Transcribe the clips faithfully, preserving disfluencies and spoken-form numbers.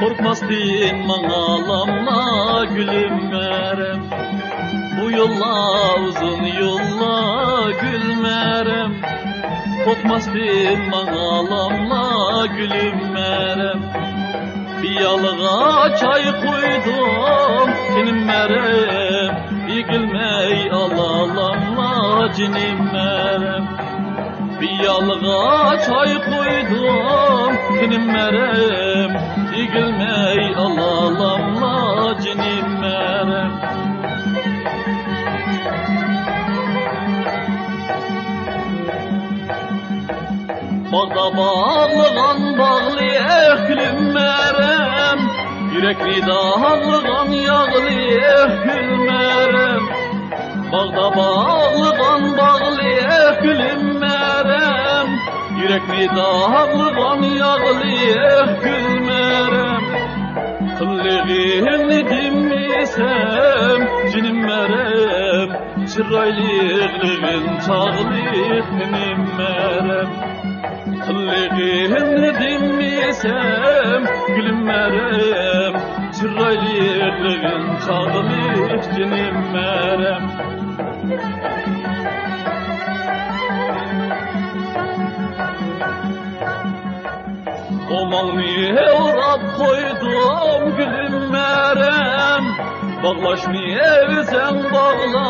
قورقماستىن ماڭالاملا گۈلۈم مەرەم. بۇ يوللار ئۇزۇن يوللار گۈل مەرەم. قورقماستىن ماڭالاملا گۈلۈم مەرەم. پىيالىغا چاي قۇيدۇم جېنىم مەرەم. ئېگىلمەي ئالالاملا جېنىم مەرەم. پىيالىغا چاي قۇيدۇم جېنىم مەرەم. ئېگىلمەي ئالالاملا جېنىم مەرەم. باغدا باغلىغان باغلىق گۈلۈم مەرەم. يۈرەكنى داغلىغان ياغلىق گۈل مەرەم. باغدا باغلىغان باغلىق گۈلۈم مەرەم. يۈرەكنى داغلىغان ياغلىق گۈل مەرەم. قىلىغىنى دېمىسەم جېنىم مەرەم. چىرايلىقلىغىن چاغلىق تېنىم مەرەم. قىلىغىنى دېمىسەم گۈلۈم مەرەم. چىرايلىقلىغىن چاغلىق جېنىم مەرەم. ئوماڭنى ئوراپ قويدۇم گۈلۈم مەرەم. باغلاشنى ئۆزەڭ باغلا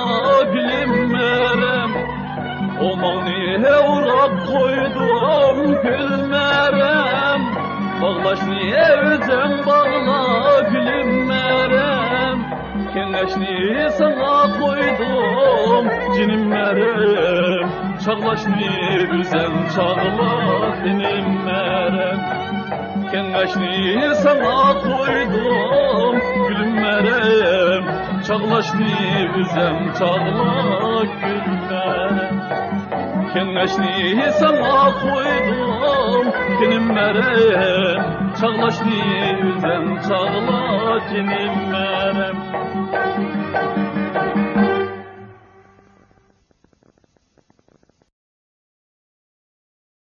گۈلۈم مەرەم. ئوماڭنى ئوراپ قويدۇم گۈل مەرەم. باغلاشنى ئۆزەڭ باغلا گۈلۈم مەرەم. كېڭەشنى ساڭا قويدۇم جېنىم مەرەم. چاغلاشنى ئۆزەڭ چاغلا تېنىم مەرەم. كېڭەشنى ساڭا قويدۇم گۈلۈم مەرەم. چاغلاشنى ئۆزەڭ چاغلا گۈل مەرەم. كېڭەشنى ساڭا قويدۇم جېنىم مەرەم. چاغلاشنى ئۆزەڭ چاغلا جېنىم مەرەم.